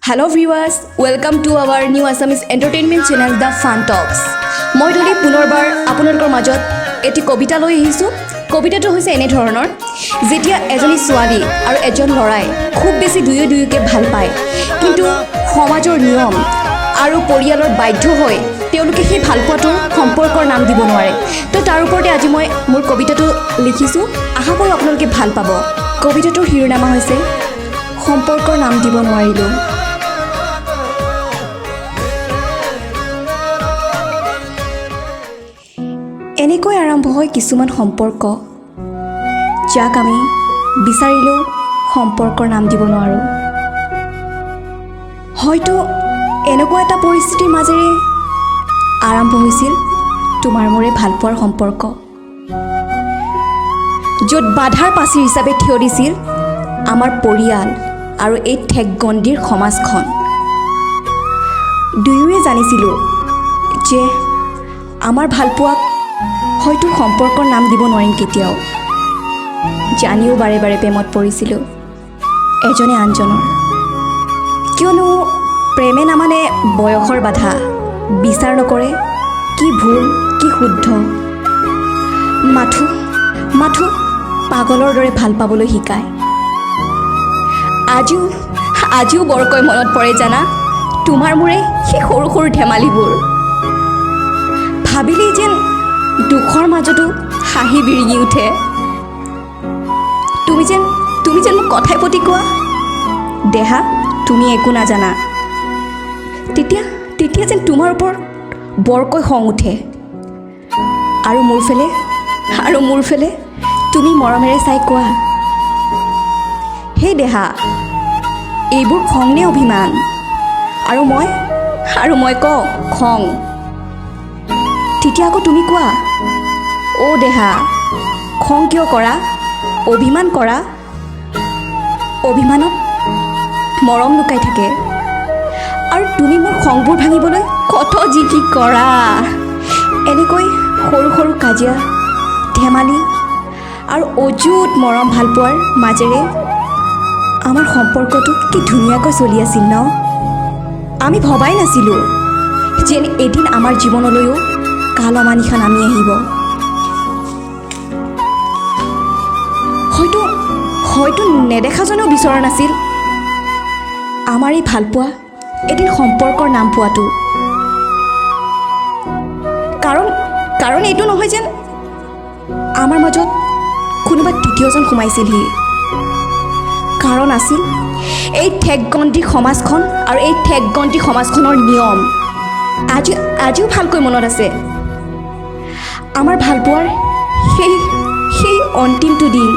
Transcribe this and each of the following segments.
Hello viewers, welcome to our new Assamese entertainment channel, The Fun Talks. মই ধৰি পুনৰবাৰ আপোনালোকৰ মাজত এটি কবিতা লৈ আহিছোঁ। কবিতাটো হৈছে এনেধৰণৰ, যেতিয়া এজনী ছোৱালী আৰু এজন ল'ৰাই খুব বেছি দুয়ো দুয়োকে ভাল পায়, কিন্তু সমাজৰ নিয়ম আৰু পৰিয়ালৰ বাধ্য হৈ তেওঁলোকে সেই ভালপোৱাটোৰ সম্পৰ্কৰ নাম দিব নোৱাৰে। তো তাৰ ওপৰতে আজি মই মোৰ কবিতাটো লিখিছোঁ। আশা কৰোঁ আপোনালোকে ভাল পাব। কবিতাটোৰ শিৰোনামা হৈছে সম্পৰ্কৰ নাম দিব নোৱাৰিলোঁ। এনেকৈ আৰম্ভ হয় কিছুমান সম্পৰ্ক, যাক আমি বিচাৰিলেও সম্পৰ্কৰ নাম দিব নোৱাৰোঁ। হয়তো এনেকুৱা এটা পৰিস্থিতিৰ মাজেৰে আৰম্ভ হৈছিল তোমাৰ মোৰে ভালপোৱাৰ সম্পৰ্ক, য'ত বাধাৰ পাচিৰ হিচাপে থিয় দিছিল আমাৰ পৰিয়াল আৰু এই ঠেকগণ্ডিৰ সমাজখন। দুয়োৱে জানিছিলোঁ যে আমাৰ ভালপোৱাক হয়তো সম্পৰ্কৰ নাম দিব নোৱাৰিম কেতিয়াও। জানিও বাৰে বাৰে প্ৰেমত পৰিছিলোঁ এজনে আনজনৰ, কিয়নো প্ৰেমে নামানে বয়সৰ বাধা, বিচাৰ নকৰে কি ভুল কি শুদ্ধ, মাথো মাথো পাগলৰ দৰে ভাল পাবলৈ শিকায়। আজিও আজিও বৰকৈ মনত পৰে জানা, তোমাৰ মোৰে সেই সৰু সৰু ধেমালিবোৰ। ভাবিলেই যেন দুখৰ মাজতো হাঁহি বিৰিঙি উঠে। তুমি যেন মোক কথাই প্ৰতি কোৱা, "দেহা, তুমি একো নাজানা।" তেতিয়া তেতিয়া যেন তোমাৰ ওপৰত বৰকৈ খং উঠে আৰু মোৰ ফালে তুমি মৰমেৰে চাই কোৱা, "সেই দেহা, এইবোৰ খং নে অভিমান?" আৰু মই কওঁ, "খং।" তেতিয়া আকৌ তুমি কোৱা, "অ' দেহা, খং কিয় কৰা? অভিমান কৰা। অভিমানত মৰম লুকাই থাকে।" আৰু তুমি মোৰ খংবোৰ ভাঙিবলৈ কত যি কি কৰা। এনেকৈ সৰু সৰু কাজিয়া, ধেমালি আৰু অযুত মৰম ভালপোৱাৰ মাজেৰে আমাৰ সম্পৰ্কটো কি ধুনীয়াকৈ চলি আছিল ন? আমি ভবাই নাছিলোঁ যেন এদিন আমাৰ জীৱনলৈও কাল অমানিশা নামি আহিব। হয়তো হয়তো নেদেখাজনেও বিচৰা নাছিল আমাৰ এই ভালপোৱা এদিন সম্পৰ্কৰ নাম পোৱাটো। কাৰণ কাৰণ এইটো নহয় যেন আমাৰ মাজত কোনোবা তৃতীয়জন সোমাইছিলহি। কাৰণ আছিল এই ঠেকগণ্ডি সমাজখন আৰু এই ঠেকগণ্ডি সমাজখনৰ নিয়ম। আজিও ভালকৈ মনত আছে আমাৰ ভালপোৱাৰ সেই সেই অন্তিমটো দিন।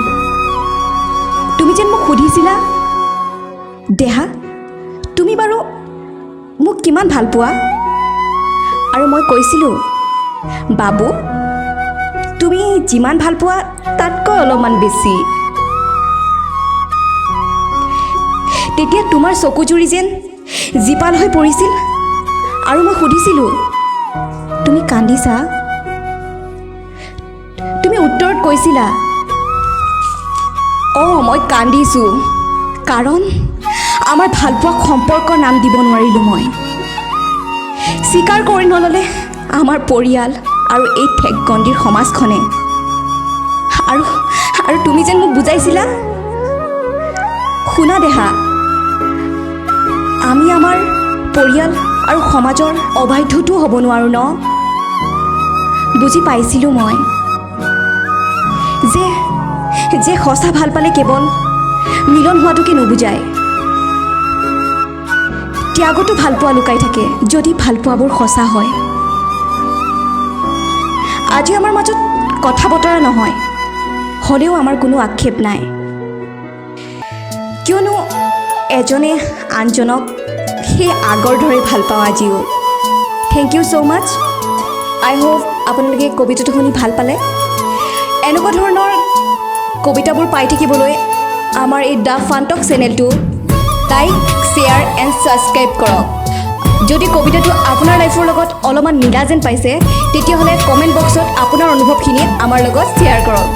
তুমি যেন মোক সুধিছিলা, "দেহা, তুমি বাৰু মোক কিমান ভাল পোৱা?" আৰু মই কৈছিলোঁ, "বাবু, তুমি যিমান ভাল পোৱা তাতকৈ অলপমান বেছি।" তেতিয়া তোমাৰ চকুজুৰি যেন জীপাল হৈ পৰিছিল আৰু মই সুধিছিলোঁ, "তুমি কান্দিছা?" তুমি উত্তৰত কৈছিলা, "অঁ, মই কান্দিছোঁ, কাৰণ আমাৰ ভালপোৱাক সম্পৰ্কৰ নাম দিব নোৱাৰিলোঁ মই। স্বীকাৰ কৰি নল'লে আমাৰ পৰিয়াল আৰু এই ঠেকগণ্ডিৰ সমাজখনে।" আৰু আৰু তুমি যেন মোক বুজাইছিলা, "শুনা দেহা, আমি আমাৰ পৰিয়াল আৰু সমাজৰ অবাধ্যতো হ'ব নোৱাৰোঁ ন?" বুজি পাইছিলোঁ মই যে যে সঁচা ভাল পালে কেৱল মিলন হোৱাটোকে নুবুজায়, ত্যাগতো ভালপোৱা লুকাই থাকে, যদি ভালপোৱাবোৰ সঁচা হয়। আজি আমাৰ মাজত কথা বতৰা নহয়, হ'লেও আমাৰ কোনো আক্ষেপ নাই, কিয়নো এজনে আনজনক সেই আগৰ দৰে ভাল পাওঁ আজিও। Thank you so much. I hope আপোনালোকে কবিতাটো শুনি ভাল পালে। এনেকুৱা ধৰণৰ কবিতাবোৰ পাই থাকিবলৈ আমাৰ এই the ফানটক চেনেলটো লাইক, শ্বেয়াৰ এণ্ড ছাবস্ক্ৰাইব কৰক। যদি কবিতাটো আপোনাৰ লাইফৰ লগত অলপমান মিলা যেন পাইছে, তেতিয়াহ'লে কমেণ্ট বক্সত আপোনাৰ অনুভৱখিনি আমাৰ লগত শ্বেয়াৰ কৰক।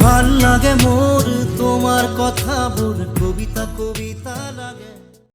ভাল লাগে মোৰ তোমাৰ কথাবোৰ, কবিতা কবিতা।